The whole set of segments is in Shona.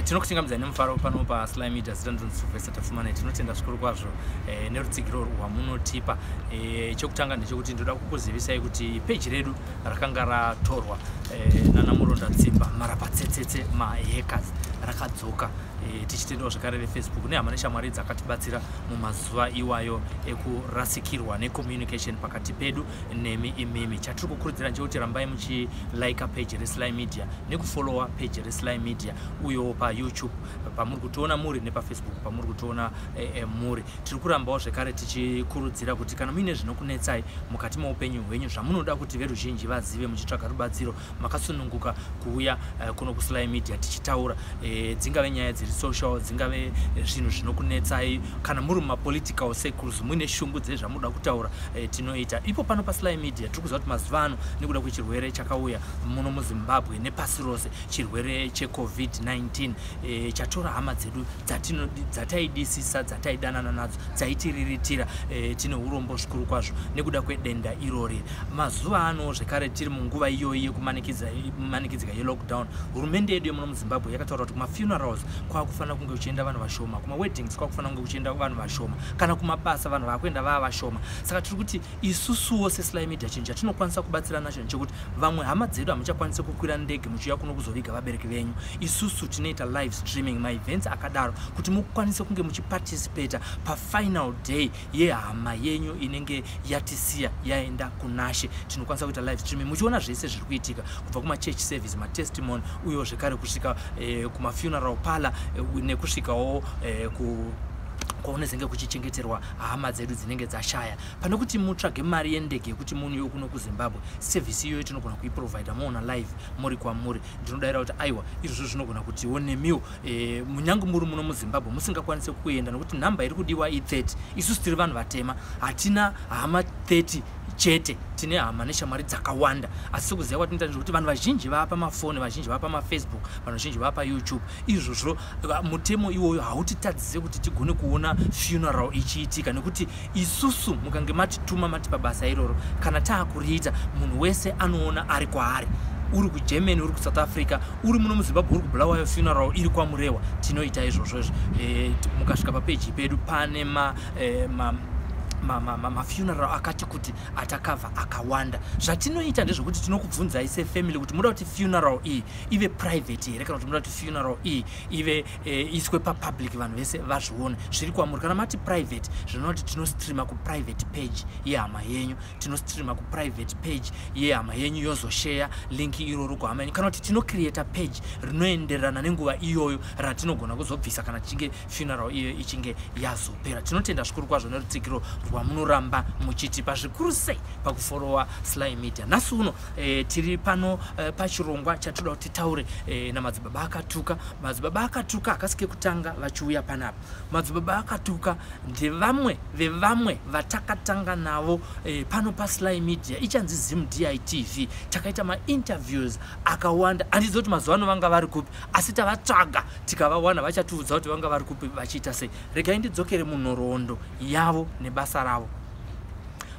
Tinokuchingamidzai nemufaro pano paSly Media. Zita ndinonzi Sylvester Tafumane. Tinotenda zvikuru kwazvo nerutsigiro rwamunotipa. Chekutanga ndechekuti ndoda kukuzivisai kuti peji redu rakanga ratorwa nana muronda tsimba marapatsetsetse mahackers rakadzoka. Tichitendawo zvekare veFacebook nehama neshamwari dzakatibatsira mumazuva iwayo ekurasikirwa necommunication pakati pedu nemi imimi. Chatiri kukurudzira ndechekuti rambai muchilika page reSly Media nekufollowa page reSly Media, uyo paYouTube pamuri kutiona muri, nepaFacebook pamuri kutiona muri. Tiri kurambawo zvekare tichikurudzira kuti kana muine zvinokunetsai mukati meupenyu hwenyu zvamunoda kuti veruzhinji vazive, muchitsvaga rubatsiro, makasununguka kuuya kuno kuSly Media tichitaura. Dzingave nyaya dziri social, dzingave zvinhu zvinokunetsai, kana muri mumapolitical circles muine shungu dzezvamunoda kutaura, tinoita ipo pano paSly Media. Tiri kuziva kuti mazuva ano, nekuda kwechirwere chakauya muno muZimbabwe nepasi rose, chirwere cheCovid-19, chatora hama dzedu dzataidisisa, dzataidanana nadzo, dzaitiriritira. Tine urombo zvikuru kwazvo nekuda kwedenda irori. Mazuva ano zvekare tiri munguva iyoyi yekumanikidzika yelockdown. Hurumende yedu yemuno muZimbabwe yakataura kuti kumafunerals kwakufanira kunge kuchienda vanhu vashoma, kumaweddings kwakufanira kunge kuchienda vanhu vashoma, kana kumabasa vanhu vakuenda vava vashoma. Saka tiri kuti isusuwo seSly Media, chinhu chatinokwanisa kubatsira nacho ndechekuti vamwe hama dzedu hamuchakwanisi kukwira ndege muchiuya kuno kuzoviga vabereki venyu. Isusu tinoita live streaming maevents akadaro kuti mukwanise kunge muchiparticipata pafinal day yehama yenyu inenge yatisiya, yaenda kunashe. Tinokwanisa kuita live streaming muchiona zvese zviri kuitika, kubva kumachurch service, matestimony, uyewo zvekare kusvika kumafuneral parlor, nekusvikawo ku kwaunezenge kuchichengeterwa hama dzedu dzinenge dzashaya. Pane kuti mutsvage mari yendege yekuti munhu kuno kuZimbabwe, service iyoyo tinogona kuiprovida moona live muri kwamuri. Ndinodayira kuti aiwa, izvozvo zvinogona kutiwo nemiwo munyange muri muno muZimbabwe musingakwanisi kuenda, nokuti nhamba iri kudiwa i30. Isusu tiri vanhu vatema, hatina hama 30 chete, tine hama neshamwari dzakawanda. Asi sekuziva kwatinoita ndezvekuti vanhu vazhinji vava pamafoni, vazhinji vava pamaFacebook, vanhu vazhinji vava paYouTube. Izvozvo mutemo iwoyo hautitadzise kuti tigone kuona funeral ichiitika, nekuti isusu mukange matituma, matipa basa iroro, kana taakuriita, munhu wese anoona ari kwaari. Uri kuGermany, uri kuSouth Africa, uri muno muZimbabwe, uri kuBulawayo, funeral iri kwaMurewa, tinoita izvozvo izvo. Mukasvika papeji pedu pane ma, ma, ma, mafuneral akati kuti atakavha akawanda. Zvatinoita ndezvekuti tinokubvunzai sefamily kuti muda kuti funeral iyi ive private here, kana kuti muda kuti funeral iyi ive iswe papublic, vanhu vese vazvione. Zviri kwamuri. Kana mati private, zvinova kuti tinostreama kuprivate page yehama yenyu, tinostreama kuprivate page yehama yenyu, yozosheya link iroro kuhama yenyu, kana kuti tinocreata page rinoenderana nenguva iyoyo ratinogona kuzobvisa kana tichinge funeral iyoyo ichinge yazopera. Tinotenda zvikuru kwazvo nerutsigiro rwamunoramba muchitipa, zvikuru sei pakufollowa Sly Media. Nhasi uno tiri pano pachirongwa chatoda kuti titaure namadzibaba Akatuka. Madzibaba Akatuka hakasi kekutanga vachiuya panapa. Madzibaba Akatuka ndevamwe vevamwe vatakatanga navo pano paSly Media, ichanzi ZimDI TV. Takaita mainterviews akawanda. Handizivi kuti mazuva ano vanga vari kupi, asi tavatsvaga tikavawana. Vachatiudza kuti vanga vari kupi, vachiita sei. Regai ndidzokere munhoroondo yavo nebasa ravo.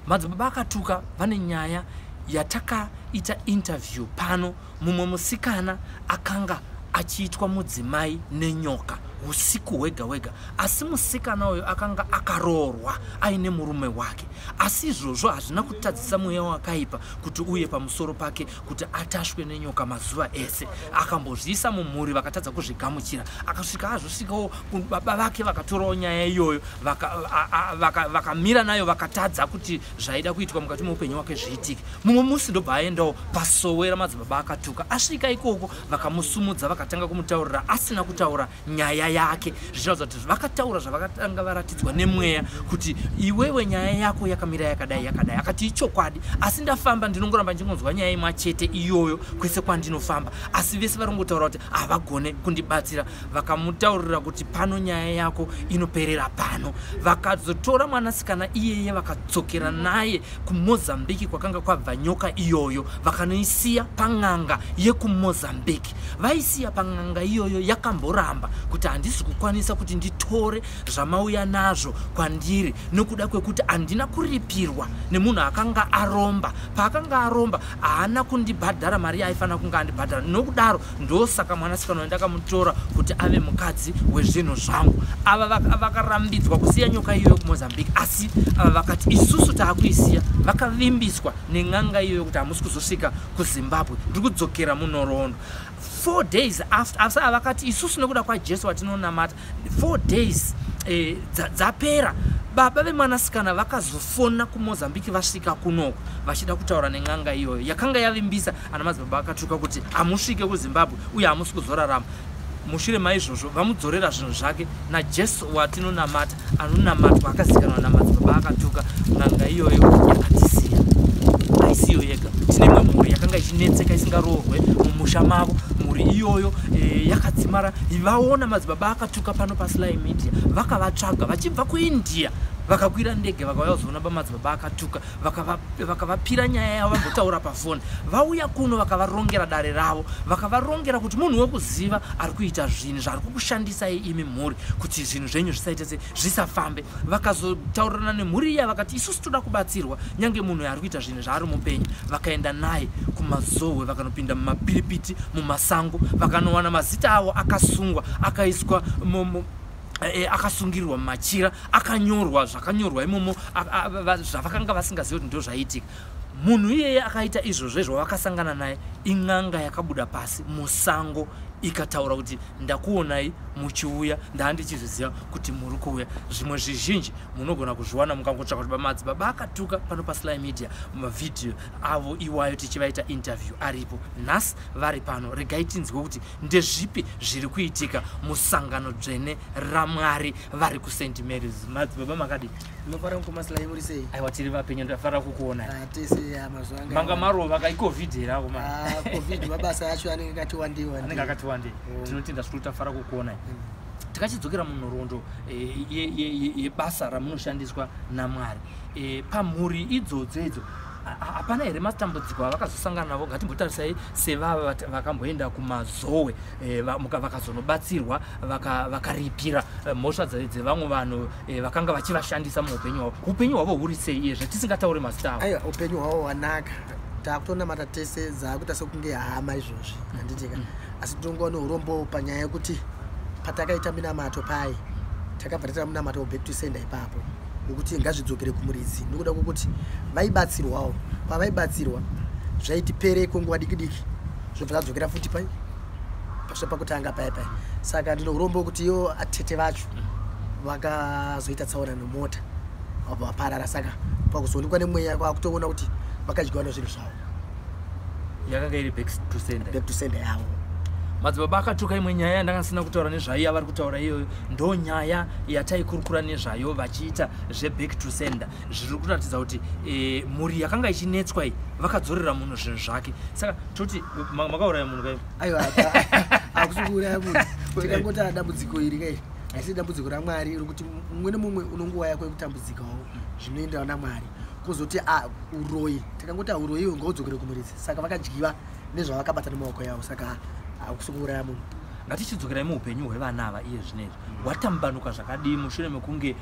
Madzibaba Akatuka vane nyaya yatakaita interview pano. Mumwe musikana akanga achiitwa mudzimai nenyoka usiku hwega hwega, asi musikana uyu akanga akaroorwa aine murume wake. Asi izvozvo hazvina kutadzisa mweya wakaipa kuti uye pamusoro pake kuti atashwe nenyoka mazuva ese. Akambozviisa mumhuri, vakatadza kuzvigamuchira. Akasvika azosvikawo baba vake, vakatorawo nyaya iyoyo, vakamira vaka nayo, vakatadza kuti zvaida kuitwa mukati meupenyu hwake zviitike. Mumwe musi ndobva aendawo pasowe raMadzibaba Akatuka. Asvika ikoko, vakamusumudza, vakatanga kumutaurira asina kutaura nyaya yake, zvichiratidza kuti vakataura zvavakatanga varatidzwa nemweya kuti iwewe nyaya yako yakamira yakadai yakadai. Akati ichokwadi, asi ndafamba ndinongoramba ndichingonzwa nyaya imwe chete iyoyo kwese kwandinofamba, asi vese vari kungotaura kuti havagone kundibatsira. Vakamutaurira kuti pano nyaya yako inoperera pano. Vakazotora mwanasikana iyeye, vakadzokera naye kuMozambiki kwakanga kwabva nyoka iyoyo, vakanoisiya pan'anga yekuMozambiki. Vaisiya pan'anga iyoyo, yakamboramba kuti handisi Handisi kukwanisa kuti nditore zvamauya nazvo kwandiri nokuda kwekuti handina kuripirwa nemunhu akanga aromba. Paakanga aromba haana kundibhadhara mari yaaifanira kunge andibhadhara, nokudaro ndosaka mwanasikana wandakamutora kuti ave mukadzi wezvinhu zvangu. Ava vakarambidzwa kusiya nyoka iyoyo kuMozambique, asi ava vakati isusu taakuisiya. Vakavimbiswa nen'anga iyoyo kuti hamusi kuzosvika kuZimbabwe. Ndiri kudzokera munhoroondo. 4 days after, asi ava vakati isusu nekuda kwaJesu watinonamata, 4 days dzapera, baba vemwanasikana vakazofona kuMozambique vasvika kunoko vachida kutaura nen'anga iyoyo yakanga yavimbisa ana madzibaba akatuka kuti hamusvike kuZimbabwe uye hamusi kuzorarama. Mushure maizvozvo vamudzorera zvinhu zvake naJesu watinonamata, anonamatwa akazikanwa namadzibaba akatuka. N'anga iyoyo yakatisiya. Haisiyo yega, tine imwe mhuri yakanga ichinetseka isingaroorwe mumusha mavo. Mhuri iyoyo yakadzimara vaona madzibaba akatuka pano paSly Media, vakavatsvaga vachibva kuIndia, vakakwira ndege vakauya kuzoona pamadzibaba akatuka, vakavapira nyaya yavo vambotaura pafoni. Vauya kuno vakavarongera dare ravo, vakavarongera kuti munhu wekuziva ari kuita zvinhu zvari kukushandisai imi mhuri kuti zvinhu zvenyu zvisaite se zvisafambe. Vakazotaurirana nemhuri iya, vakati isusu toda kubatsirwa nyange munhu ari kuita zvinhu zvaari mupenyu. Vakaenda naye kuMazowe, vakanopinda mumapiripiti mumasango, vakanowana mazita avo akasungwa, akaiswa akasungirirwa mumachira, akanyorwa zvakanyorwa imomo zvavakanga vasingazivi kuti ndo zvaiitika. Munhu iyeye akaita izvozvo izvo vakasangana naye in'anga yakabuda pasi musango ikataura kuti ndakuonai muchiuya, ndaandichizviziva kuti muri kuuya. Zvimwe zvizhinji munogona kuzviwana mukangotsvaka kuti madzibaba akatuka pano paSly Media, mavhidhiyo avo iwayo tichivaita interview aripo. Nhasi vari pano, regai tinzwe kuti ndezvipi zviri kuitika musangano dzvene raMwari vari kuSt Marys. Madzibaba, makadii? Ndinofara, mukoma Sly, muri sei? Aiwa, tiri vapenyu, ndafara kukuonai. Ah, tese ya mazuva anga. Manga marova kaikovid here ako? Ah, COVID mabasa acho anenge akati wandei wandei. Anenge akati wandei. Tinotenda zvikuru, tafara kukuonai. Tikachidzokera munhoroondo yebasa ramunoshandiswa naMwari, pamhuri idzodzo idzo hapana here matambudziko avakazosangana navo? Ngatimbotarisai sevava vakamboenda kuMazowe, vakazonobatsirwa, vakaripira mhosva dzevamwe vanhu vakanga vachivashandisa muupenyu hwavo. Upenyu hwavo huri sei iye zvatisingatauri mazita avo? Aiwa, upenyu hwavo hwanaka, takutonamata tese, dzakuita sekunge hama izvozvi, handitika? Asi tinongova neurombo panyaya yekuti patakaita minamato pai, takabva taita munamato back to sender ipapo, wekuti ngazvidzokere kumuridzi, nekuda kwekuti vaibatsirwawo. Pavaibatsirwa zvaiti perei kwenguva diki diki, zvobva zvadzokera futi pai pasvika pakutanga pai pai. Saka ndine urombo wekuti ivo atete vacho vakazoita tsaona nemota, vabva vaparara. Saka pakuzoonekwa nemweya, kwakutoona kuti vakadyiwa nezvinhu zvavo. Yakanga iri back to sender. Back to sender yavo. Madzibaba akatuka, imwe nyaya yandanga ndisina kutaura nezvayo yavari kutaura iyoyo ndo nyaya yataikurukura nezvayo vachiita zveback to sender. Zviri kuratidza kuti mhuri yakanga ichinetswa iyi vakadzorera munhu zvinhu zvake. Saka toti makauraya munhu kai? Aiwa, hakusi kuuraya munhu. Tikangoti dambudziko iri kai haisi dambudziko raMwari, rokuti mumwe nemumwe unonguva yako yekutambudzikawo zvinoenderana naMwari. Kuzoti uroyi, tikangoti uroyi iwo ngaudzokere kumuridzi. Saka vakadyiwa nezvavakabata nemaoko yavo, saka hakusi kuuraya munhu. Ngatichidzokerai muupenyu hwevana ava iye zvinezvi. Hwatambanuka zvakadii mushure mekunge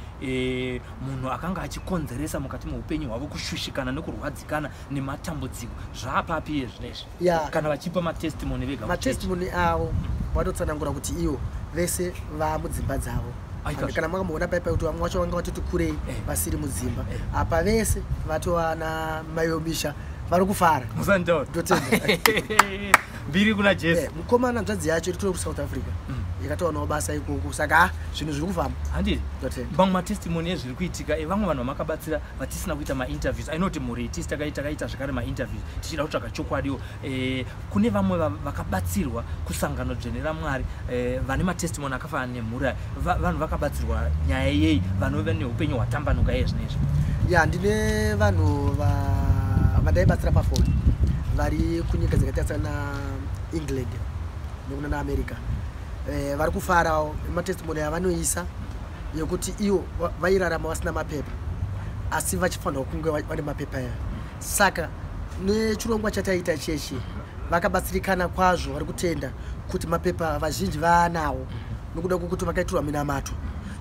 munhu akanga achikonzeresa mukati meupenyu hwavo kushushikana nekurwadzikana nematambudziko zvaapapi iye zvinezvi? Kana vachipa matestimony vega kuchechi. Matestimony avo vatotsanangura kuti ivo vese vamudzimba dzavo. Aika. Kana makamboona pai pai kuti vamwe vacho vanga vatoti kurei vasiri mudzimba. Apa vese vatova namai vemisha, vari kufara. Musanditaura. Ndotenda. Mbiri kuna Jesu. Mukomana, hanzvadzi yacho iri kuSouth Africa, yakatowanawo basa ikoko. Saka zvinhu zviri kufamba. Handiti? Ndotenda. Mamwe matestimony ezviri kuitika evamwe vanhu vamakabatsira vatisina kuita mainterviews, ainoti mhuri itisi takaita zvekare mainterviews tichida kutsvaga chokwadiwo. Kune vamwe vakabatsirwa kusangano dzvene raMwari, vane matestimony akafanana nemhuri aya. Vanhu vakabatsirwa nyaya yei, vanove neupenyu hwatambanuka iye zvinezvi? Ya, ndine vanhu vandaibatsira pafoni vari kunyika dzakaita sana England nekuna naAmerica. Vari kufarawo matestimony avanoisa yekuti ivo vairarama vasina mapepa, asi vachifanirwa kunge vane mapepa aya. Saka nechirongwa chataita chechi vakabatsirikana kwazvo. Vari kutenda kuti mapepa vazhinji vaanawo. Nokuda kwokuti vakaitirwa minamato,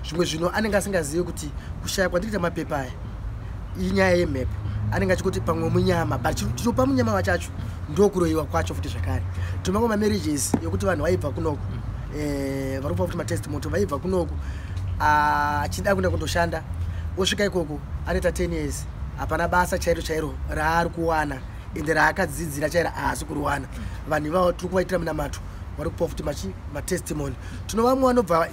zvimwe zvino anenge asingazivi kuti kushaya kwandiriita mapepa aya inyaya yemhepo. Anenge achikuti pamwe munyama, but chinopa munyama wachacho ndokuroyiwa kwacho futi zvakare. Tomamwe mamarriages ekuti vanhu vaibva kunoku, vari kupa futi matestimony, vaibva kunoku achida kuenda kundoshanda, osvika ikoko anoita 10 years, hapana basa chairo chairo raari kuwana, ende raakadzidzira chairo haasi kuriwana. Vanhu ivavo tiri kuvaitira minamato, vari kupa futi matestimony. Tino vamwe vanobva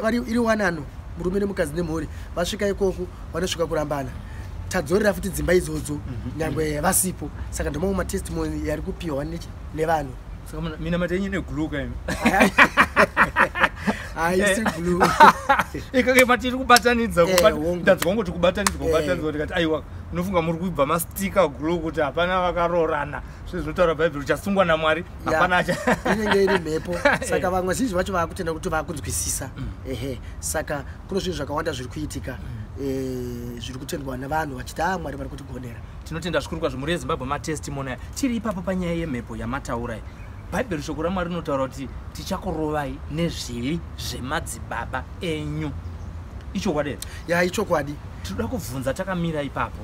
vari iri wanano, murume nemukadzi nemhuri, vasvika ikoko vanosvika kurambana. Tadzorera futi dzimba idzodzo nyangwe vasipo. Saka ndomamwe matestimony yari kupiwa nevanhu. Saka minamato yenyu ine glue kaimi? Haisi glue. Ikake matiri kubatanidza. Hongu. Ndanzwa kungoti kubatanidzwa, kubatanidzwa, ndikati aiwa, unofunga muri kubva mastika glue kuti hapana vakaroorana, sezvinotaura Bhaibheri, uchasungwa naMwari, hapana acha. Inenge iri mhepo. Saka vamwe vazhinji vacho vaakutenda kuti vaakunzwisisa. Ehe, saka kune zvinhu zvakawanda zviri kuitika, zviri kutendwa nevanhu vachiti, a, Mwari vari kutigonera. Tinotenda zvikuru kwazvo, mhuri yeZimbabwe, matestimony aya. Tiri ipapo panyaya yemhepo yamataura iyi, Bhaibheri, shoko raMwari rinotaura kuti tichakurovai nezvivi zvemadzibaba enyu. Ichokwadi here? Ya, ichokwadi. Tinoda kubvunza takamira ipapo.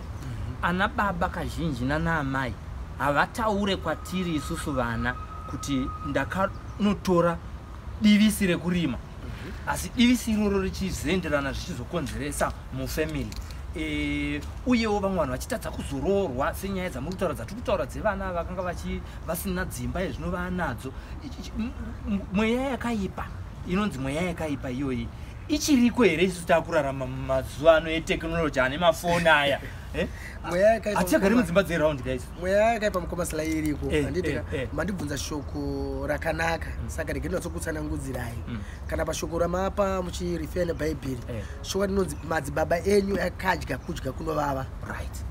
Ana baba kazhinji nana amai havataure kwatiri isusu vana kuti ndakanotora divisi rekurima, asi divisi iroro richizoenderana, zvichizokonzeresa mufamily. Uyewo vamwe vanhu vachitadza kuzoroorwa senyaya dzamuri kutaura, dzatiri kutaura, dzevana vakanga vasina dzimba, ezvino vaanadzo. Mweya yakaipa, inonzi mweya yakaipa iyoyi, ichiriko here isu taakurarama mumazuva ano eteknoloji, ane mafoni aya? Eh? Mweya yakaipa, Hatichagari mukoma. mudzimba dzeraundi, guys. Mweya yakaipa, mukoma Sly, iriko. Handiti? Eh. Mandibvunza shoko rakanaka, saka rege ndinyatsokutsanangudzirai. Kana pashoko ramapa muchirifeya neBhaibheri, shoko rinonzi madzibaba enyu akadya kudya kunovava,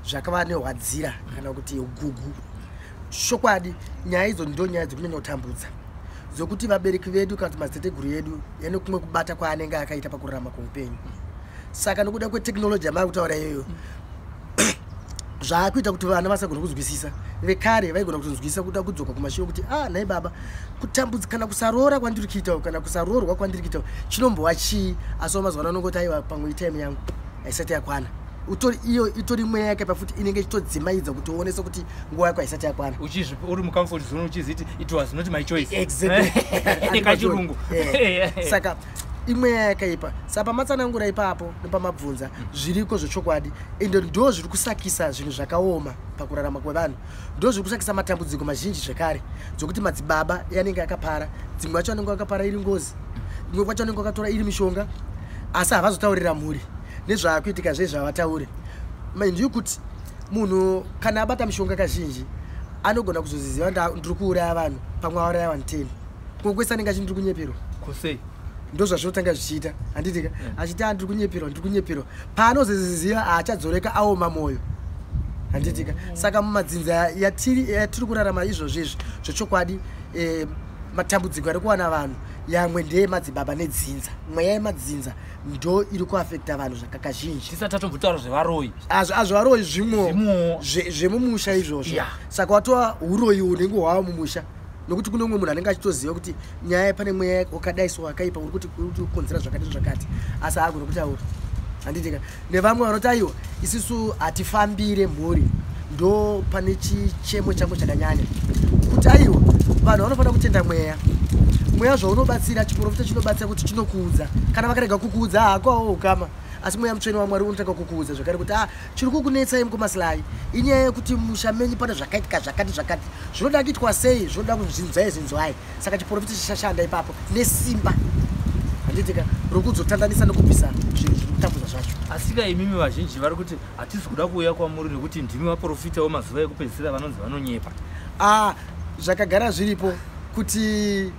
zvakava nehwadzira kana kuti gugu. Chokwadi, nyaya idzo ndo nyaya dzekunyanya kutambudza, dzokuti vabereki vedu kana kuti madziteteguru edu yane kumwe kubata kwaanenge akaita pakurarama kweupenyu. Saka nokuda kweteknoloji yamava kutaura iyoyo, zvaakuita kuti vana vasagona kunzwisisa. Vekare vaigona kutonzwisisa kuda kudzoka kumashure kuti, ah, nhai baba, kutambudzi kana kusaroora kwandiri kuitawo kana kusaroorwa kwandiri kuitawo chinombova chii? Asi wamazuva ano anongoti, aiwa, pamwe itime yangu haisati yakwana. Utori iyo itori mweya yakaipa futi, inenge ichitodzimaidza kuti uonese kuti nguva yako haisati yakwana. Uri mucomfort zone uchiziti, "It was not my choice." Exactly. Kachirungu. Saka imweya yakaipa. Saka pamatsanangura ipapo nepamabvunza, zviriko zvechokwadi, ende ndo zviri kusakisa zvinhu zvakaoma pakurarama kwevanhu, ndo zviri kusakisa matambudziko mazhinji zvekare, dzokuti madzibaba yanenge akapara. Dzimwe vacho anenge akapara iri ngozi, imwe kwacho anenge akatora iri mishonga, asi havazotaurira mhuri nezvaakuitika zvezvavataure. Mind kuti munhu kana abata mishonga kazhinji anogona kuzoziziva, ndiri kuuraya vanhu, pamwe auraya vanhu 10, kumwe kwese anenge achi ndiri kunyeperwa. Kusei? Ndo zvazvinotanga zvichiita, handitika? Achiti, a, ndiri kunyeperwa, ndiri kunyeperwa. Paanozoziziva haachadzoreka, aoma mwoyo, handitika? Saka mumadzinza yatiri kurarama izvozvo izvi, zvechokwadi, matambudziko ari kuwana vanhu yamwe ndeyemadzibaba nedzinza. Mweya yemadzinza ndo iri kuafekta vanhu zvakakazhinji. Tisati tatombotaura zvevaroyi. Azvaroyi zvimwo. Zvimwowo. Zvemumusha izvozvo. Saka watova uroyi hunenge hwava mumusha, nokuti kune umwe munhu anenge achitoziva kuti nyaya pane mweya wakadai so wakaipa uri kuti uri kukonzera zvakati zvakati, asi haagoni kutaura, handitika? Nevamwe vanoti, aiwa, isusu hatifambire mhuri. Ndo pane chichemo changu chakanyanya kuti, aiwa, vanhu vanofanira kutenda mweya. Mweya zvaunobatsira, chiprofita chinobatsira kuti chinokuudza. Kana vakarega kukuudza, hakwawo ukama, asi Mweya Mutsvene waMwari unotanga kukuudza zvakare kuti, ah, chiri kukunetsai, mukoma Sly, inyaya yekuti musha menyu pane zvakaitika zvakati zvakati, zvinoda kuitwa sei, zvinoda kuzvinzwai zinzwai. Saka chiprofita chichashanda ipapo nesimba, handitika, rokuzotandanisa nokubvisa zvinhu zviri kutambudza zvacho. Asika imimi vazhinji vari kuti hatisi kuda kuuya kwamuri nekuti ndimi vaprofita vemazuva ekupedzisira vanonzi vanonyepa. Ah, zvakagara zviripo kuti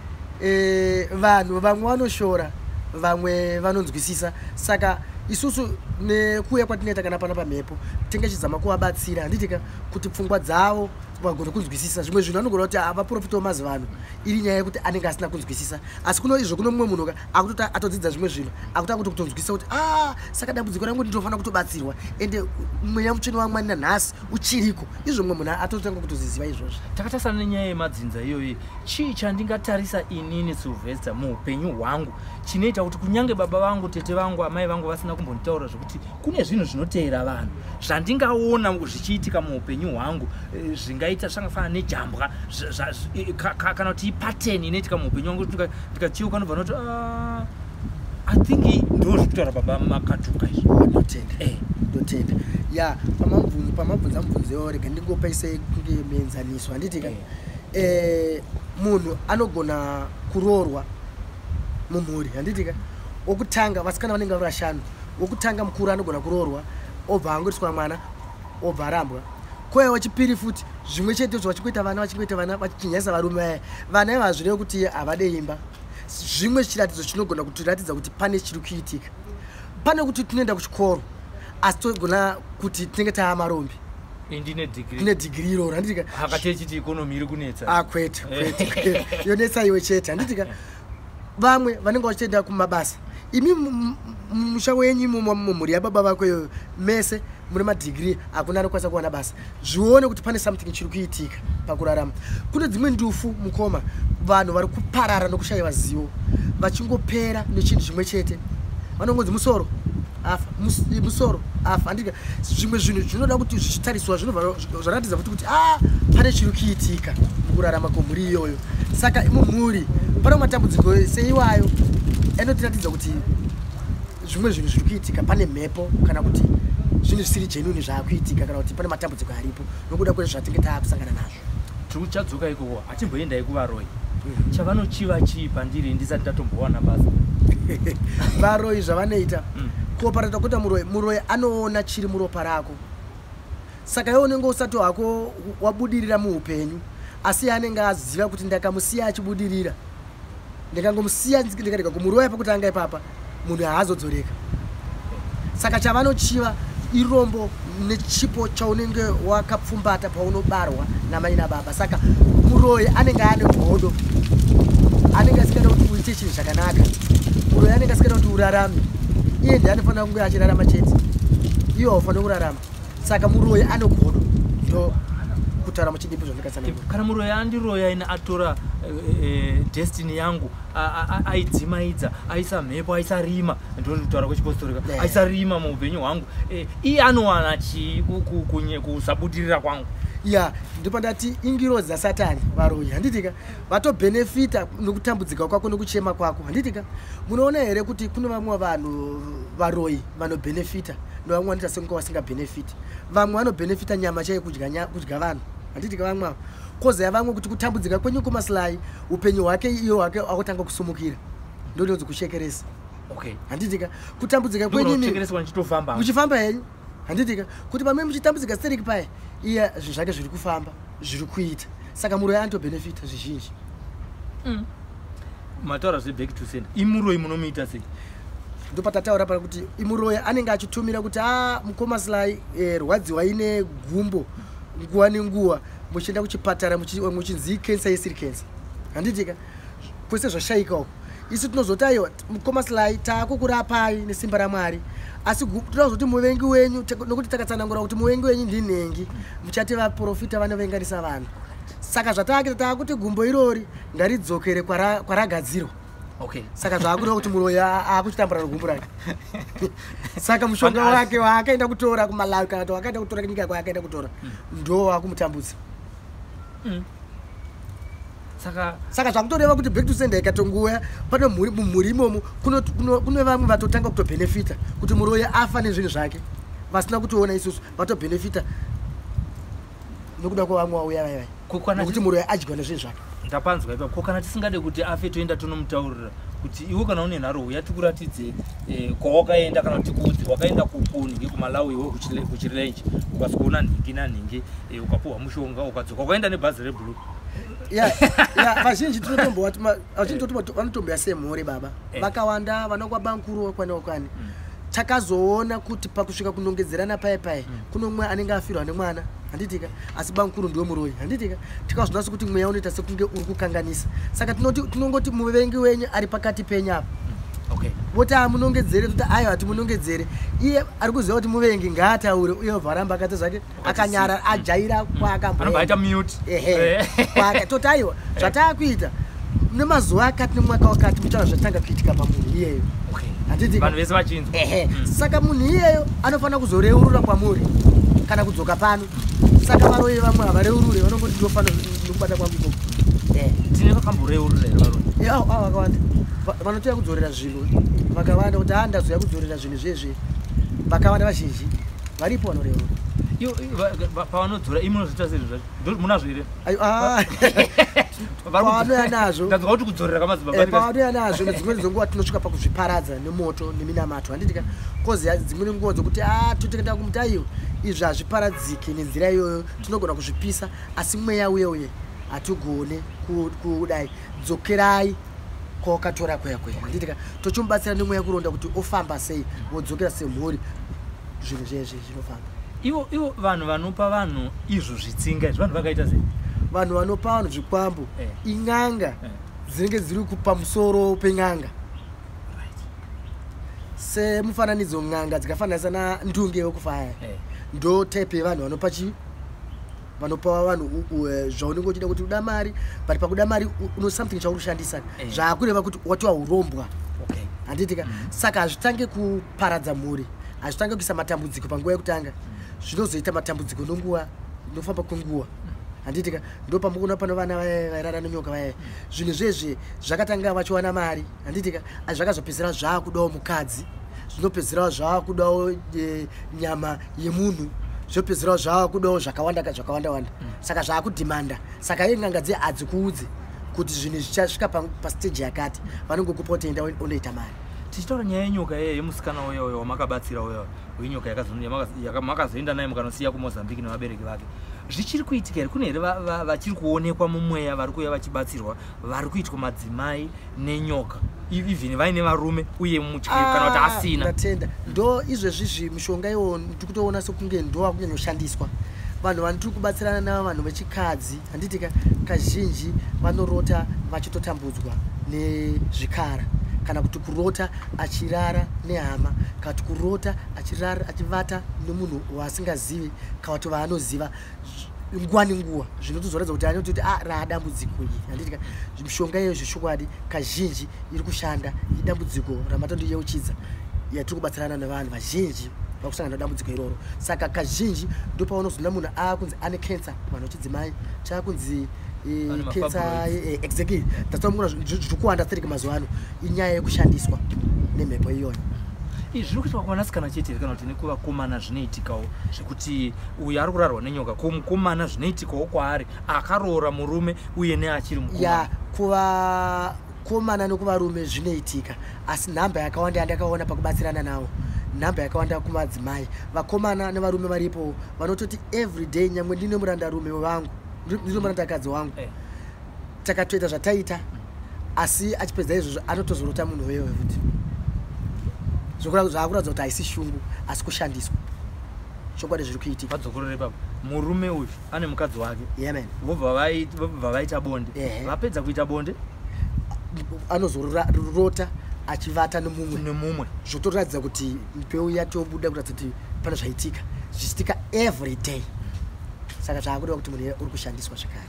vanhu vamwe vanoshora, vamwe vanonzwisisa. Saka isusu Nekuuya kwatinoita kana pana pamhepo, tinge chizama kuvabatsira, handitika, kuti pfungwa dzavo vagone kunzwisisa zvimwe zvinhu. Anogona kuti havaprofita wemazuva ano, iri nyaya yekuti anenge asina kunzwisisa. Asi kuno izvo kuno mumwe munhu ka akutoti atodzidza zvimwe zvinhu, akutanga kuti kutonzwisisa kuti a saka dambudziko rangu ndinofanira kutobatsirwa, ende mweya mutsvene waMwari nanhasi uchiriko. Izvo mumwe munhu atotanga kutoziziva izvozvo. Takatarisana nenyaya yemadzinza iyoyi, chii chandingatarisa inini Sylvester muupenyu hwangu chinoita kuti kunyange baba vangu, tete vangu, amai vangu vasina kumbonditaura zvekuti kune zvinhu zvinoteera vanhu, zvandingaona zvichiitika muupenyu hwangu, zvingaita zvangafanana nejambwa kana kuti ipattern inoitika muupenyu hwangu, ndikacheuka ndobva ndoti, "Ah, I think ndo zviri kutaura baba Makatuka izvi"? Ndotenda. Ndotenda. Ya, pamabvunza mubvunzo iwo, rega ndingopaise kunge muenzaniso, handitika? Munhu anogona kuroorwa mumhuri, handitika? Wokutanga, vasikana vanenge vari vashanu, wokutanga mukuru anogona kuroorwa, obva angoiswa mwana, obva arambwa. Kouya wechipiri futi, zvimwe chetezvo, vachingoita vana, vachingoita vana, vachinyanyisa varume vaya. Vana ivo hazvirevi kuti havade imba. Zvimwe chiratidzo chinogona kutiratidza kuti pane chiri kuitika, pane kuti tinoenda kuchikoro asi togona kuti tinenge taa marombi. Ndine degree. Tine dhigiri iroro, handitika? Hakati echiti economy iri kunetsa. Ah, kwete, kwete, yonetsa iwe chete, handitika? Vamwe vanenge vachienda kumabasa, imi musha wenyu imomo, mumhuri yababa vako iyoyo, mese mune madhigiri, hakuna anokwanisa kuwana basa. Zvione kuti pane something chiri kuitika pakurarama. Kune dzimwe ndufu, mukoma, vanhu vari kuparara nokushayiwa zivo, vachingopera nechinhu chimwe chete. Vanongonzi musoro afa, musoro afa, handika? Zvimwe zvinhu zvinoda kuti zvichitariswa, zvinobva zvaratidza futi kuti a pane chiri kuitika mukurarama kwemhuri iyoyo. Saka mumhuri pane matambudziko seiwayo anotiratidza kuti zvimwe zvinhu zviri kuitika, pane mhepo kana kuti zvinhu zvisiri genuine zvaakuitika, kana kuti pane matambudziko aripo nokuda kwezvatinge taakusangana nazvo. Tiri ikoko, hatimboendai kuvaroi. Chavanochiva chii pandiri ndisati ndatombowana basa? Varoi zvavanoita, kuoparata kuita muroi, muroi anoona chiri muropa rako. Saka iwe unenge usati hwako wabudirira muupenyu, asi iye anenge aziva kuti ndakamusiya achibudirira, ndikangomusiya, ndikarega kumuroya pekutanga ipapa, munhu haazodzoreka. Saka chavanochiva irombo nechipo chaunenge wakapfumbata paunobarwa namai nababa. Saka muroyi anenge ane godo, anenge asingada kuti uite chinhu chakanaka. Muroyi anenge asingada kuti urarame. Iye ndiye anofanira kunge achirarama chete, iye haufaniri kurarama. Saka muroyi ane godo, ndo kutaura muchidimbu zvandikatsanangura. Kana muroyi andiroya ine, atora destiny yangu, aidzimaidza, aisa mhepo, aisa rima, ndori kutaura kwechipostorika, aisa rima muupenyu hwangu, iye anowana chii kusabudirira kwangu? Ya, ndopandati ingirozi dzasatani varoyi, handitika? Vatobhenefita nokutambudzika kwako nokuchema kwako, handitika? Munoona here kuti kune vamwe vanhu varoyi vanobhenefita nevamwe vanoita sekunge vasingabhenefiti? Vamwe vanobhenefita nyama chaiyo, kudya kudya vanhu, handitika? Vamwe avo koziya vamwe kuti kutambudzika kwenyu kumasilai upenyu hwake, iyo hwake akutanga kusumukira, ndononzi kushekeresa. Handitika? Kutambudzika kwenyu imi- Kuchekereswa ndichitofamba. Muchifamba henyu, handitika? Kuti pamwe muchitambudzika stereki paya, iye zvinhu zvake zviri kufamba, zviri kuita. Saka muroyi anotobhenefita zvizhinji. Mataura zveback to sender, imuroyi munomuita sei? Ndopatataura pana kuti imuroyi anenge achitumira kuti a mukoma Silai, rwadziwa ine gumbo nguva nenguva, muchienda kuchipatara, muchinzi ikensa, isiri kensa, handitika? Kwese zvashayika uko. Isu tinozoti aiwa, mukoma Silai, taakukurapai nesimba raMwari, asi tinozoti muvengi wenyu, nokuti takatsanangura kuti muvengi wenyu ndinhengi, muchati vaprofita vanovenganisa vanhu. Saka zvataakita, taakuti gumbo irori ngaridzokere kwaragadzirwa. Saka zvaakureva kuti muroyi aakuchitambura negumbo rake. Saka mushonga wake waakaenda kutora kuMalawi, kana kuti wakaenda kutora kunyika kwaakaenda kutora, ndo waakumutambudza. Saka Saka zvakutoreva kuti back to sender ikatonguya pane mhuri, mumhuri imomo kune vamwe vatotanga kutobhenefita kuti muroyi afa nezvinhu zvake, vasina kutoona isusu, vatobhenefita nokuda kwevamwe vauya vaivai, nokuti muroyi adyiwa nezvinhu zvake. Ndapanzwa ipapo. Ko kana tisingade kuti afe, toenda tonomutaurira kuti iwe kana une nharo, uya tikuratidze kwawakaenda, kana kuti tikuudze wakaenda kunhingi kuMalawi, iwe kuchirenje, ukasikuona nhingi nanhingi, ukapuhwa mushonga, ukadzoka, ukaenda nebhazi reblue. Ya, vazhinji tinotombovati vazhinji vanotomboya semhuri baba. Vakawanda vanokwa bankuru, wakwani wakwani. Takazoona kuti pakusvika kunongedzerana paye paye, kuno mumwe anenge afirwa nemwana, handitika? Asi bamukuru ndiwe muroyi, handitika? Tikazonasa kuti mweya unoita sekunge uri kukanganisa. Saka tinongoti muvengi wenyu ari pakati penyu apa. Voti amunongedzere, toti aiwa, timunongedzere. Iye ari kuziva kuti muvengi, ngaataure, uye obva aramba akaita zvake akanyara, ajaira Anobva aita mute. Ehe. Toti aiwa, zvataakuita nemazuva akati nemwaka wakati, muchaona zvatanga kuitika pamunhu iyeyo. Handiti? Vanhu vese vachinzwa. Ehe. Saka munhu iyeyo anofanira kuzoreurura kwamuri kana kudzoka pano. Saka varoyi vamwe havareurure, vanongoti ndofanira nokubata kwangu ikoko. Tine vakamboreurura here varoyi? Avo vakawanda. Vanotouya kudzorera zvinhu vakawanda, kuti ndazoya kudzorera zvinhu zvezvi. Vakawanda, vazhinji varipo vanoreurura. Iyo pavanodzora, imi munozviita sei zvacho? Munazvo here? Ayo, ah. Pavanouya nazvo Ndanzwa kuti kudzorera kwamadzibaba. Pavanouya nazvo, nedzimweni dzenguva tinosvika pakuzviparadza nemoto neminamato, handitika? Kozi dzimweni nguva dzokuti a toteka kumuti aiwa, izvi hazviparadziki nenzira iyoyo, tinogona kuzvipisa, asi mweya uye uye hatigone kudai. Dzokerai kwawakatora kuya kuya, handitika? Tochimubatsira nemweya kuronda kuti ofamba sei, vodzokera semhuri, zvinhu zvezvi zvinofamba. Ivo vanhu vanopa vanhu izvo zvitsinga izvi, vanhu vakaita sei? Vanhu vanopa vanhu zvikwambo in'anga dzinenge dziri pamusoro pen'anga. Semufananidzo, n'anga dzikafananisa nandunge wekufaya, ndo type yevanhu vanopa chi vanopa vanhu zvaunenge uchida kuti uda mari, but pakuda mari uno something chauri kushandisa, zvaakureva kuti watova urombwa, handitika? Saka hazvitange kuparadza mhuri, hazvitange kuisa matambudziko panguva yekutanga, zvinozoita matambudziko nonguva inofamba kwenguva, handitika? Ndo pamukuona pano vana vaya vairara nenyoka vaya. Zvinhu zvezvi zvakatanga vachiwana mari, handitika? Asi zvakazopedzisira zvaakudawo mukadzi, zvinopedzisirawo zvaakudawo nyama yemunhu, zvopedzisirawo zvaakudawo zvakawanda zvakawanda wanda. Saka zvaakudhimanda. Saka iye n'anga dze hadzikuudze kuti zvinhu zvichasvika pastage yakati, vanongokupa kuti enda unoita mari. Tichitaura nyaya yenyoka yeye yemusikana uya uya wamakabatsira, uya wenyoka makazoenda naye mukanosiya kuMozambique nevabereki vake, zvichiri kuitika here? Kune here vachiri kuonekwa mumweya vari kuuya vachibatsirwa, vari kuitwa madzimai nenyoka, even vaine varume uye mutyi kana kuti asina? Ndatenda. Ndo izvezvizvi mishonga iwo ndiri kutoona sekunge ndo wakunyanyoshandiswa. Vanhu vandiri kubatsirana navo, vanhu vechikadzi, handitika? Kazhinji vanorota vachitotambudzwa nezvikara, kana kuti kurota achirara nehama, kana kuti kurota achirara achivata nemunhu waasingazivi kana kuti vaanoziva nguva nenguva. Zvinotozoratidza kuti anototi a raadambudziko iri, handitika? Mishonga iyoyo zvechokwadi kazhinji iri kushanda. Idambudziko ramatondiyeuchidza yatiri kubatsirana nevanhu vazhinji vakusangana nedambudziko iroro. Saka kazhinji ndopaunozoona munhu aakunzi ane cancer, vanhu vechidzimai chaakunzi Ane cancer. mafibroids. Exactly, that's zviri kuwanda stereki mazuva ano, inyaya yekushandiswa nemhepo iyoyo. Izvi zviri kuitwa kuvanasikana chete here, kana kuti nekuvakomana zvinoitikawo, zvekuti uyu ari kurarwa nenyoka, ko mukomana zvinoitikawo kwaari akaroora murume uye neachiri mukomana? Ya, kuvakomana nekuvarume zvinoitika, asi nhamba yakawanda yandakaona pakubatsirana navo, nhamba yakawanda kumadzimai. Vakomana nevarume varipo vanototi everyday, nyangwe ndine murandarume vangu, ndine murandakadzi wangu, takatoita zvataita, asi achipedza izvozvo anotozorota munhu wewe futi. Zvaakuratidza kuti haisi shungu, asi kushandiswa. Chokwadi zviri kuitika. Padzokorore ipapo. Murume uyu ane mukadzi wake, Yeah, man. Vobva vaita bonde. Vapedza kuita bonde, Anozorota achivata nemumwe. Nemumwe. Zvotoratidza kuti mbeu yatobuda, kuratidza kuti pane zvaitika, zvichiitika every day. Saka zvaakureva kuti munhu uri kushandiswa zvakare.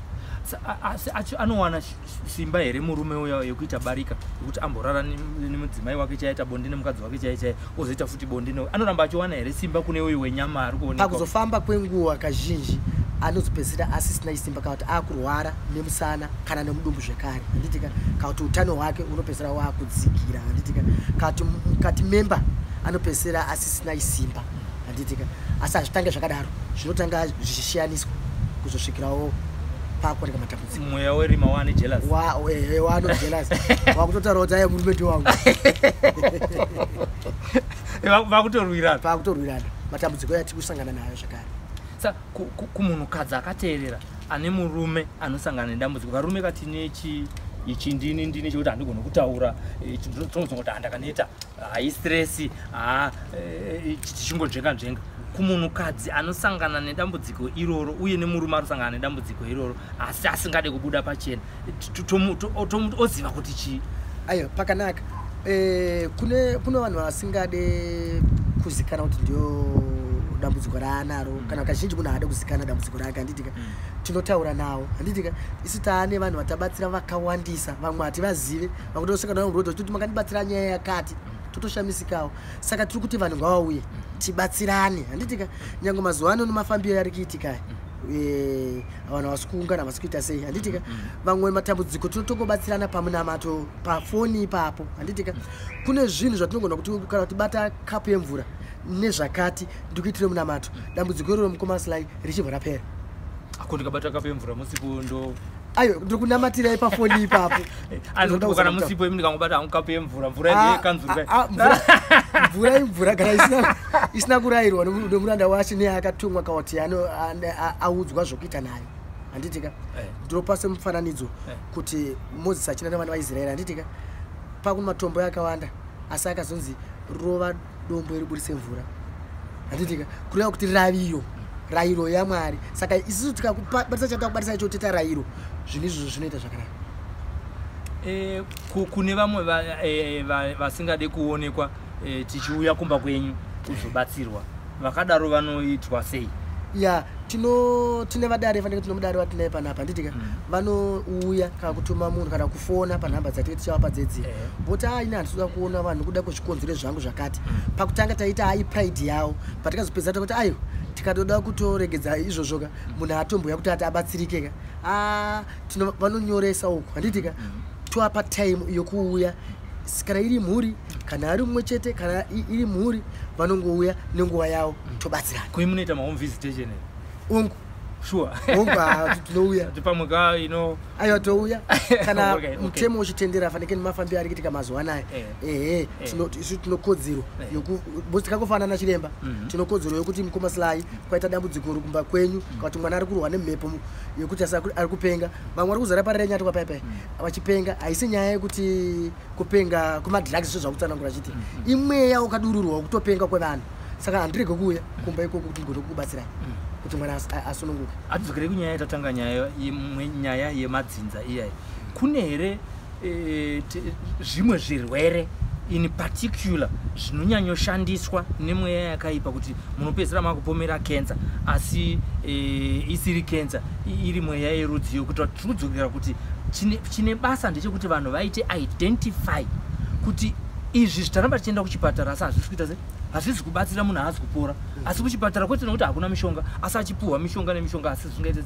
Asi anowana simba here murume uya yekuita barika, yekuti amborara nemudzimai wake, chaita bonde nemukadzi wake chai chai, ozoita futi bonde anoramba achiwana here simba kune uyu wenyama ari kuonekwa? Pakuzofamba kwenguva, kazhinji anozopedzisira asisina isimba, kana kuti akurwara nemusana kana nemudumbu zvekare, handitika? Kana kuti utano hwake unopedzisira waakudzikira, handitika? Kana kuti mukati memba anopedzisira asisina isimba, handitika? Asi hazvitange zvakadaro, zvinotanga zvichishiyaniswa kuzosvikirawo pakuoneka matambudziko. Mweya werima waane jealous. Wano jealous, wakutotaura kuti aya murume ndiwangu. Vakutorwirana. Pakutorwirana, matambudziko yatiri kusangana nayo zvakare. Sa kumunhukadzi akateerera ane murume anosangana nedambudziko, varume katine Ichi ndini ndini chekuti handigoni kutaura, tinozongoti handakaneta, haistress, ha, tichingonzvenga nzvenga. Kumunhukadzi anosangana nedambudziko iroro uye nemurume anosangana nedambudziko iroro asi asingade kubuda pachena, oziva kuti chii? Aiwa, pakanaka. Kune vanhu vasingade kuzikana kuti ndiyo dambudziko raanaro. Kana kazhinji munhu haade kuzikana dambudziko rake, handitika? Tinotaura nawo, handitika? Isu taane vanhu vatabatsira vakawandisa, vamwe hativazive, vamwe tosangana navo muroad vachitoti makandibatsira nyaya yakati, totoshamisikawo. Saka tiri kuti vanhu ngavauye tibatsirane, handitika? Nyange mazuva ano nemafambiro ari kuitika, vanhu havasi kuungana, havasi kuita sei, handitika? Vamwe matambudziko tinotongobatsirana pamunamato pafoni ipapo, handitika? Kune zvinhu zvatinogona kuti kana kutibata kapu yemvura nezvakati, ndikuitire munamato, dambudziko iroro, mukoma Sly, richibva rapera. Ako ndikabata kapu yemvura musipo ndo Ayo, ndiri kunamatirai pafoni ipapo. Kana musipo imi ndikangobata hangu kapu yemvura, mvura yekanzuru? Mvura imvura kana isina kurayirwa nomuranda wacho neakatumwa kuti audzwa zvokuita nayo, handitika? Ndinopa semufananidzo kuti Mozisi achina nevana vaIsraeri, handitika? Pakuno matombo akawanda, asi akazonzi rova dombo ribudise mvura, handitika? Kureva kuti raviro, rayiro yaMwari. Saka isusu tikakubatisa chatakubatisa icho, toita rayiro, zvinhu izvozvo zvinoita zvakanaka. Kune vamwe vasingade kuonekwa tichiuya kumba kwenyu kuzobatsirwa, vakadaro vanoitwa sei? Ya, tine vadare, fanike tine mudare watinaye panapa, handitika? Vanouya kana kutuma munhu kana kufona panhamba dzatike tichavapa dzedzi, voti aine handisi kuda kuona vanhu kuda kwezvikonzero zvangu zvakati. Pakutanga taita ai pride yavo, patikazopedza takuti aiwa, tikatoda kutoregedza izvozvoka, munhu atomboya kuti ati abatsirikeka. Vanonyoresa uku, handitika? Toapa time yokuuya, kana iri mhuri, kana ari mumwe chete, kana iri mhuri, vanongouya nenguva yavo, tobatsirana. Koi munoita mahome visitation here? Ungu. Sure? Ungu, tinouya. Pamwe ka ino Aiwa, touya kana mutemo uchitendera, fanike nemafambiro ari kuitika mazuva anaya. Ehe, isu tinokodzero tikangofanana chiremba, tinokodzero yokuti mukoma Sly, kwaita dambudziko kumba kwenyu, kana kuti mwana ari kurwa nemhepo yekuti asi ari kupenga, vamwe vari kuzara Parirenyatwa paipai vachipenga. Haisi nyaya yekuti kupenga kumadrugs, zvo zvakutsanangura chiti imweya wakadururwa wekutopenga kwevanhu. Saka handirege kuuya kumba ikoko kuti ndigone kukubatsirai kuti mwana asununguke. Hatidzokere kunyaya yatatanga, nyaya yemadzinza iyai. Kune here zvimwe zvirwere in particular zvinonyanyoshandiswa nemweya yakaipa, kuti munopedzisira makupomera kensa asi isiri kensa, iri mweya yerudziyo? Kuti tiri kudzokera kuti chine basa ndechekuti vanhu vaite identify kuti izvi zvitaramba tichienda kuchipatara asi hazvisi kuita sei, hazvisi kubatsira, munhu haasi kupora, asi kuchipatara kwete nekuti hakuna mishonga, asi achipuhwa mishonga nemishonga, asi zvingaite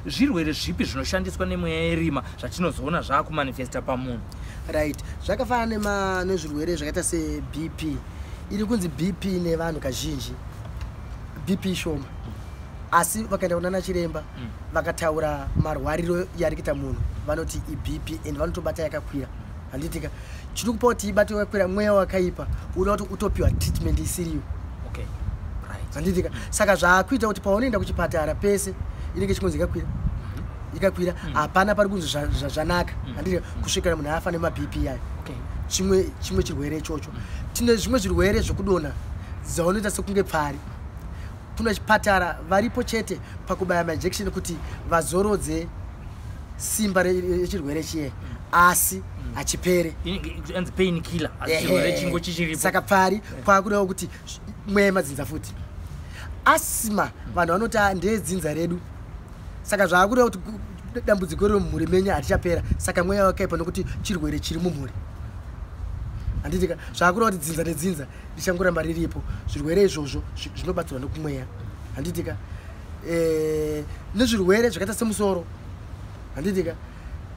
zvirwere zvipi zvinoshandiswa nemweya yerima zvatinozoona zvaakumanifesta pamunhu? Right, zvakafanana nezvirwere zvakaita seBP. Iri kunzi BP nevanhu kazhinji, BP shoma, asi vakaenda kunana chiremba, vakataura marwariro yari kuita munhu, vanoti iBP and vanotobata yakakwira, handitika? Chiri kupa kuti ibate yakakwira mweya wakaipa unoda kuti utopiwa treatment isiriyo. Handitika? Saka zvaakuita kuti paunoenda kuchipatara pese inenge ichingonzi ikakwira, ikakwira, hapana pari kunzi zvanaka, handitika? Kusvikira munhu afa nemaBP ayo. Chimwe chirwere ichocho. Tine zvimwe zvirwere zvekudonha dzaunoita sekunge pfari. Kuna chipatara varipo chete pakubaya majekisheni kuti vazorodze simba rechirwere chiye, asi hachipere. Anzi pain killer, asi chirwere chingo chichiripo. Saka pfari kwakudawo kuti mweya yemadzinza futi, asima vanhu vanoti, "Ah, ndeyedzinza redu." Saka zvaakuda kuti dambudziko riri mumhuri menyu harichapera, saka mweya wakaipa nokuti chirwere chiri mumhuri, handitika? Zvaakuda kuti dzinza nedzinza richangoramba riripo. Zvirwere izvozvo zvinobatsirwa nekumweya, handitika? Nezvirwere zvakaita semusoro, handitika?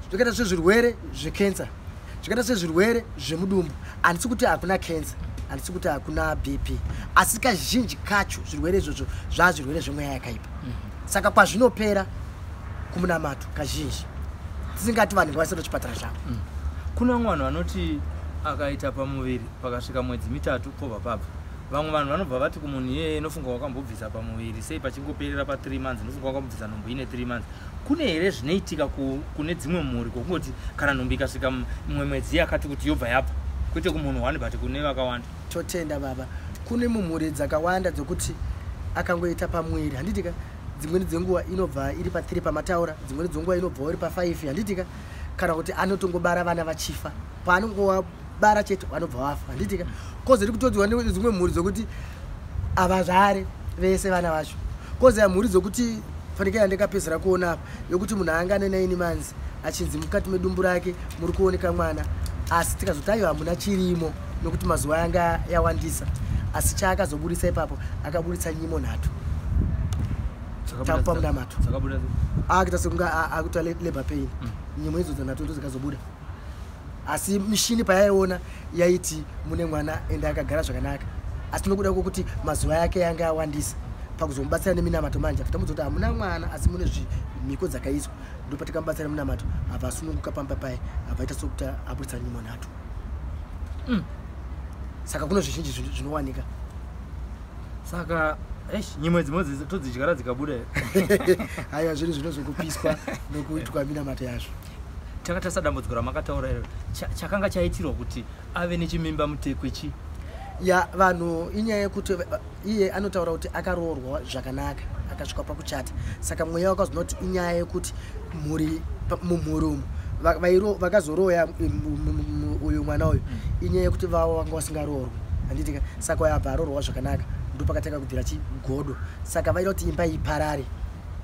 Zvakaita sezvirwere zvekensa, zvakaita sezvirwere zvemudumbu. Handisi kuti hakuna kensa, handisi kuti hakuna BP, asi kazhinji kacho zvirwere izvozvo zvaa zvirwere zvemweya yakaipa. Saka kwazvinopera kumunamato kazhinji, tisingati vanhu ngavasaenda kuchipatara zvavo. Kuna vamwe vanhu vanoti akaita pamuviri pakasvika mwedzi 3 pobva pabva. Vamwe vanhu vanobva vati kumunhu iyeye, nofunga wakambobvisa pamuviri, sei pachingoperera pa3 months? Nofunga wakambobvisa nhumbu ine 3 months. Kune here zvinoitika kune dzimwe mhuri kwokungoti kana nhumbu ikasvika mumwe mwedzi yakati kuti yobva yabva, kwete kumunhu one but kune vakawanda? Totenda baba. Kune mumhuri dzakawanda dzokuti akangoita pamwiri, handitika, dzimweni dzenguva inobva iri pa3 pamataura, dzimweni dzenguva inobva iri pa5, handitika, kana kuti anotongobara vana vachifa. Paanongowabara chete vanobva vafa, handitika. Kozoti kutodziwa nedzimwe mhuri dzokuti havazvare vese vana vacho. Koziya mhuri dzokuti fanike yandakapedzera kuona apa yokuti munhu anga ane 9 months achinzi mukati medumbu rake muri kuoneka mwana, asi tikazoti aiwa, hamuna chirimo nokuti mazuva yanga yawandisa. Asi chaakazobudisa ipapo, akabudisa nyimo 3. Tamupa munamato. Dzakabuda? Akuita sekunge akuita labor pain. Nyimo idzodzo nhatu ndo dzikazobuda, asi mishini payaiona yaiti mune mwana ende akagara zvakanaka, asi nokuda kwokuti mazuva yake yanga awandisa, pakuzomubatsira neminamato manje tamudza kuti hamuna mwana asi mune zvimhiko dzakaiswa. Ndopatikamubatsira neminamato, abva asununguka pamba paye, abva aita sekuti abudisa nyimo 3. Saka kuno zvizhinji zvinowanika. Saka eish, nyimo dzimwe todzidyara dzikabuda here? Haiwa, zvinhu zvinozokupiswa nokuitwa minamato yazvo. Takatarisa dambudziko ramakataura iro, chakanga chaitirwa kuti ave nechimimba mutekwe chi? Ya, vanhu, inyaya yekuti iye anotaura kuti akaroorwa zvakanaka, akasvika pakuchata. Saka mweya wakazonoti inyaya yekuti mhuri mumhuri umu vakazoroya uyu mwana uyu, inyaya yekuti vavo vanga vasingaroorwi, handitika. Saka uyo abva aroorwa zvakanaka, ndopakatanga kubvira chigodo. Saka vaida kuti imba iparare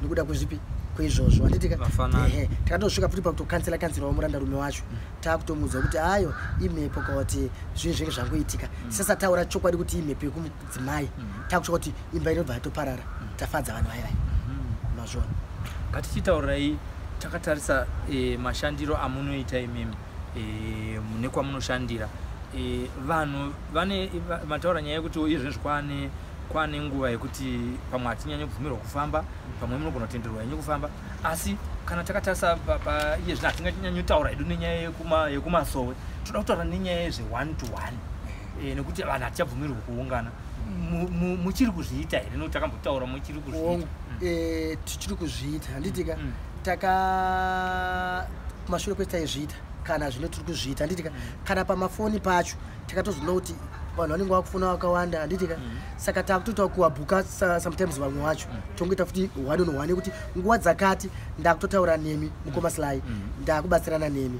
nekuda kwezvipi, kweizvozvo, handitika. Vafanana. Ehe, takatosvika futi pakutokansela kansela wamurandarume wacho, taakutomuudza kuti ayo imhepo, kuti zvinhu zvinenge zvangoitika. Sisataura chokwadi kuti imhepo yekumudzimai, takusvika kuti imba inobva yatoparara, tafadza vanhu vaivai mazvona. Ngatichitaurirai takatarisa mashandiro amunoita imimi mune kwamunoshandira. Vanhu vane mataura nyaya yekuti izvezvi kwane nguva yekuti pamwe hatinyanyi kubvumirwa kufamba, pamwe munogona kutenderwa henyu kufamba, asi kana takatarisa iye zvino hatinganyanyotaura hedu nenyaya yekumasowe. Toda kutaura nenyaya yezve one to one, nekuti vanhu hatichabvumirwi kuungana. Muchiri kuzviita here? Nokuti takambotaura, muchiri kuzviita? Hongu, tichiri kuzviita, handitika. Taka kumashure kwese taizviita, kana zvino tiri kuzviita, handitika. Kana pamafoni pacho takatozoona kuti vanhu vanenge vakufona vakawanda, handitika. Saka takutoita kuwabhuka sometimes vamwe vacho tongoita futi one on one, yekuti nguva dzakati ndakutotaura nemi mukoma Sly, ndakubatsirana nemi.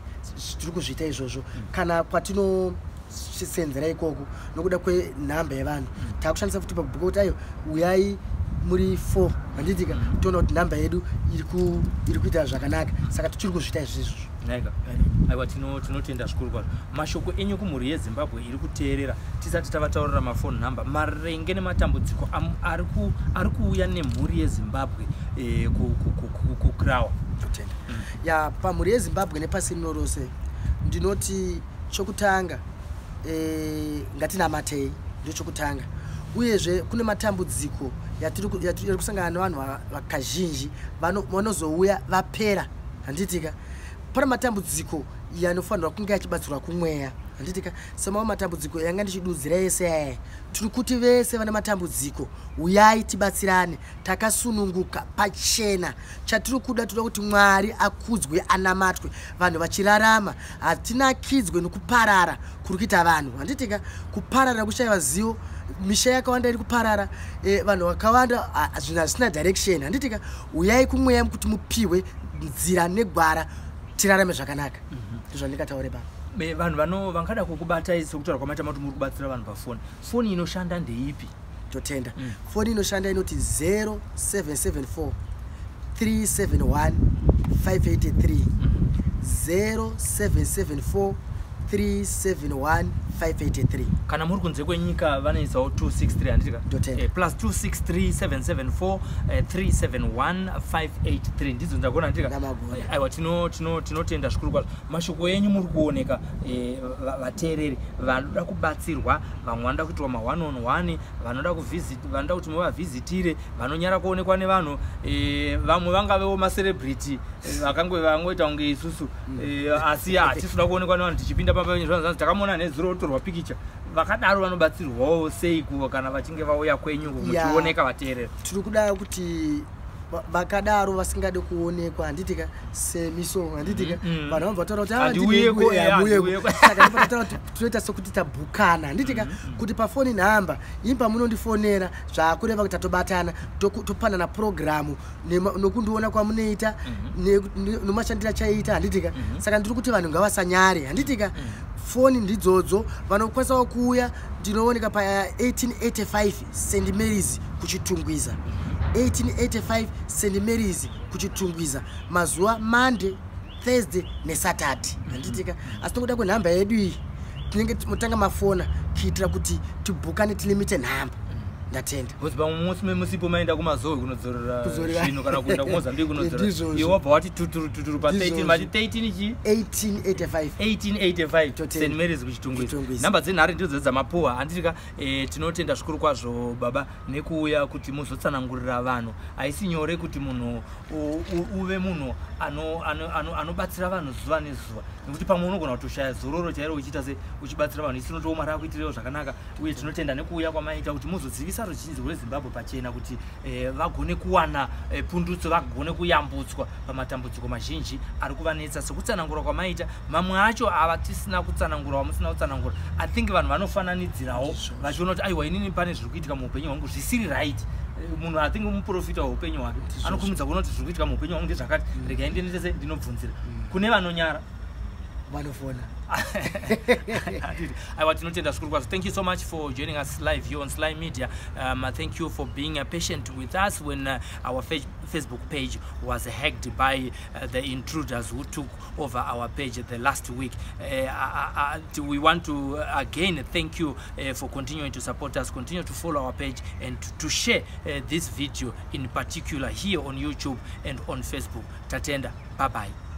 Tiri kuzviita izvozvo kana kwatinosenzera ikoko. Nokuda kwenhamba yevanhu takushandisa futi pakubhuka kuti ayo uyai muri 4, handitika, toona kuti nhamba yedu iri kuita zvakanaka. Saka tichiri kuzviita izvizvo. Naika, aiwa, tinotenda zvikuru kwazvo. Mashoko enyu kumhuri yeZimbabwe iri kuteerera tisati tavataurira mafoni nhamba maringe nematambudziko ari kuuya nemhuri yeZimbabwe kukrawa? Totenda. Ya, pamhuri yeZimbabwe nepasi rino rose, ndinoti chokutanga ngatinamatei, ndo chokutanga. Uyezve kune matambudziko yatiri kusangana nevanhu vakazhinji vanozouya vapera, handitika. Pane matambudziko yanofanirwa kunge achibatsirwa kumweya, handitika. Semamwe matambudziko yanga ndichidudzira ese aya, tiri kuti vese vane matambudziko uyai tibatsirane takasununguka pachena. Chatiri kuda, toda kuti Mwari akudzwe, anamatwe, vanhu vachirarama. Hatinakidzwe nokuparara kuri kuita vanhu, handitika. Kuparara kushayiwa zivo, misha yakawanda iri kuparara, vanhu vakawanda, zvinhu hazvisina direction, handitika. Uyai kumweya kuti mupiwe nzira negwara, tirarame zvakanaka. Ndozvandingataure baba. Vanhu vangada kukubatai, sekutaura kwamaita mati muri kubatsira vanhu pafoni, foni inoshanda ndeipi? Totenda. Foni inoshanda inoti 0774 371 583, 0774 371 583. Kana muri kunze kwenyika vanoisawo 263, handitika? Ndotenda. Plus 263 774 371 583, ndidzo ndagona, handitika? Ndamagona. Aiwa, tinotenda zvikuru kwazvo. Mashoko enyu muri kuoneka, vateereri vanoda kubatsirwa, vamwe vanoda kuitwa ma1 on 1, vanoda kuvisit, vanoda kuti muvavhizitire, vanonyara kuonekwa nevanhu, vamwe vangavewo macelebrity, vakange vangoita kunge isusu, asi hatisi kuda kuonekwa nevanhu tichipinda pamba. Takamuona nezuro. kutorwa pikicha. Vakadaro vanobatsirwawo sei kana vachinge vauya kwenyu muchioneka vateerera? Tiri kuda kuti vakadaro vasingade kuonekwa, handitika, semiso, handitika, vanhu vanobva vataura kuti Handiuyeko, handiuyeko. Handiuyeko. Saka ndopataura kuti tinoita sekuti tabhukana, handitika, kuti pafoni nhamba imi pamunondifonera, zvakureva kuti tatobatana, topanana purogiramu nokundiona kwamunoita nomashandiro achaita, handitika. Saka ndiri kuti vanhu ngavasanyare, handitika. Foni ndidzodzo, vanokwanisawo kuuya. Ndinooneka pa 1885 St Marys kuChitungwiza, 1885 St Marys kuChitungwiza, mazuva Monday, Thursday neSaturday, handitika. Asi tongoda kwenhamba yedu iyi, tinenge mutanga mafona kuitira kuti tibhukane, tilimite nhamba. Ndatenda. Because pamwe musi musipo maenda kuMazowe kunodzorera Kudzorera. zvinhu, kana kuenda kuMozambique kunodzorera. Ndizvozvo. Iwe wabva wati tuturu tuturu pa 13. Ndizvozvo. Mati 13 chi? 1885. 1885. Totenda. St Marys kuChitungwiza. Chitungwiza. Nhamba dzenhare ndidzo dzamapuwa, handitika? Tinotenda zvikuru kwazvo baba nekuuya kuti muzotsanangurira vanhu. Haisi nyore kuti munhu uve munhu anobatsira vanhu zuva nezuva, nekuti pamwe unogona kutoshaya zororo chairo uchiita se uchibatsira vanhu. Isi tinotiwo Mwari akuitirewo zvakanaka, uye tinotenda nekuuya kwamaita kuti muzozivisa ruzhinji rweZimbabwe pachena kuti vagone kuwana pundutso, vagone kuyambutswa pamatambudziko mazhinji ari kuvanetsa, sekutsanangura kwamaita. Mamwe acho ava tisina kutsanangura, wamusina kutsanangura, I think vanhu vanofananidzirawo vachiona kuti aiwa, inini pane zviri kuitika muupenyu hwangu zvisiri right. Munhu, I think muprofita weupenyu hwake anokurumidza kuona kuti zviri kuitika muupenyu hwangu ndezvakati, regai ndinetese ndinobvunzira kune vanonyara. Vanofona. Aiwa, tinotenda zvikuru kwazvo. Thank you so much for joining us live here on Sly Media. Thank you for being patient with us when our Facebook page was hacked by the intruders who took over our page the last week. We want to again thank you for continuing to support us. Continue to follow our page and to share this video in particular here on YouTube and on Facebook. Tatenda, bye bye.